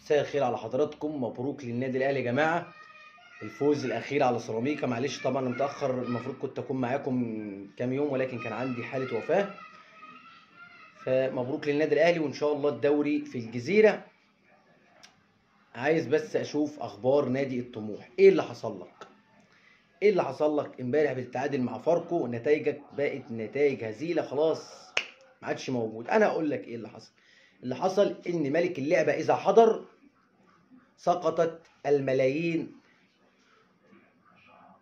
مساء الخير على حضراتكم. مبروك للنادي الاهلي يا جماعة الفوز الاخير على سيراميكا. معلش طبعا متاخر، المفروض كنت اكون معاكم كام يوم، ولكن كان عندي حاله وفاه. فمبروك للنادي الاهلي، وان شاء الله الدوري في الجزيرة. عايز بس اشوف اخبار نادي الطموح، ايه اللي حصل لك؟ ايه اللي حصل لك امبارح؟ بتتعادل مع فاركو، نتائجك بقت نتائج هزيلة، خلاص ما عادش موجود. انا اقول لك ايه اللي حصل. اللي حصل ان ملك اللعبة اذا حضر سقطت الملايين،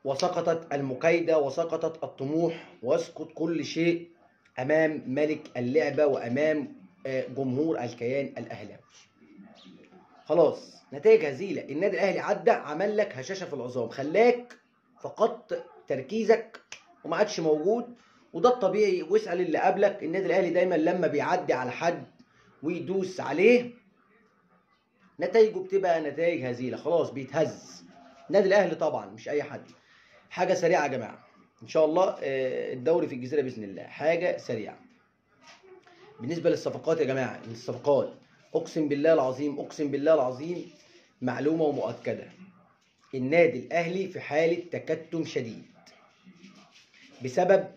وسقطت المكايده، وسقطت الطموح، ويسقط كل شيء امام ملك اللعبة وامام جمهور الكيان الاهلاوي. خلاص نتائج هزيلة. النادي الاهلي عدى، عمل لك هشاشة في العظام، خلاك فقدت تركيزك وما عادش موجود، وده الطبيعي. واسال اللي قبلك، النادي الاهلي دايما لما بيعدي على حد ويدوس عليه نتائجه بتبقى نتائج هزيلة، خلاص بيتهز النادي الاهلي طبعا، مش اي حد. حاجة سريعة يا جماعة، ان شاء الله الدوري في الجزيرة باذن الله. حاجة سريعة بالنسبة للصفقات يا جماعة، الصفقات اقسم بالله العظيم، اقسم بالله العظيم معلومة ومؤكده، النادي الاهلي في حاله تكتم شديد بسبب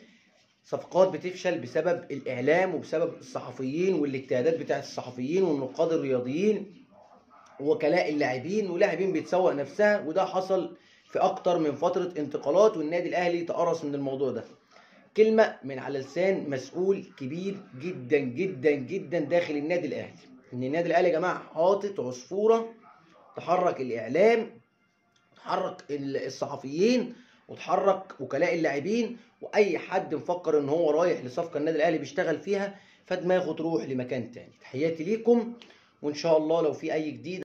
صفقات بتفشل، بسبب الاعلام وبسبب الصحفيين والاجتهادات بتاعه الصحفيين والنقاد الرياضيين ووكلاء اللاعبين، ولاعبين بتسوق نفسها، وده حصل في اكتر من فترة انتقالات، والنادي الاهلي تقرص من الموضوع ده. كلمة من على لسان مسؤول كبير جدا جدا جدا داخل النادي الاهلي، ان النادي الاهلي يا جماعة حاطط عصفوره تحرك الاعلام، تحرك الصحفيين، وتحرك وكلاء اللاعبين، واي حد مفكر ان هو رايح لصفقه النادي الاهلي بيشتغل فيها فدماغه تروح لمكان تاني. تحياتي ليكم، وان شاء الله لو في اي جديد